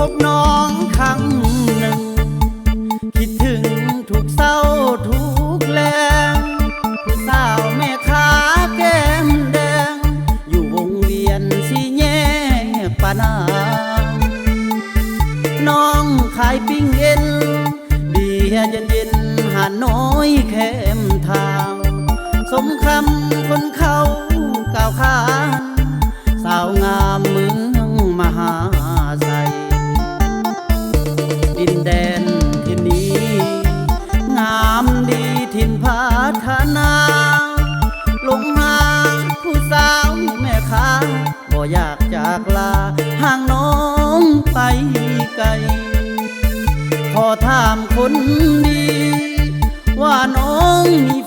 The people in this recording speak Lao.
ພົບນ້ອງຄັ້ງໜຶ່ງ ຄິດເຖິງທຸກເຊົ້າທຸກແລງ ຜູ້ສາວແມ່ຄ້າແກ້ມແດງ ຢູ່ວົງວຽນສີ່ແຍກປານາງ ນ້ອງຂາຍປີ້ງເອັນ ເບຍເຢັນໆ ຫາດນ້ອຍແຄມທາງ ສົມຄຳຄົນເຂົາກ່າວຂານ ສາວງາມເມືອງມະຫາໄຊ ດິນແດນຖິ່ນນີ້ ງາມດີຖິ່ນພັດທະນາ ຫຼົງຫາຜູ້ສາວແມ່ຄ້າ ບໍ່ຢາກຈາກລາ ຫ່າງນ້ອງໄປໄກ ຂໍຖາມຄົນດີ ວ່ານ້ອງມີ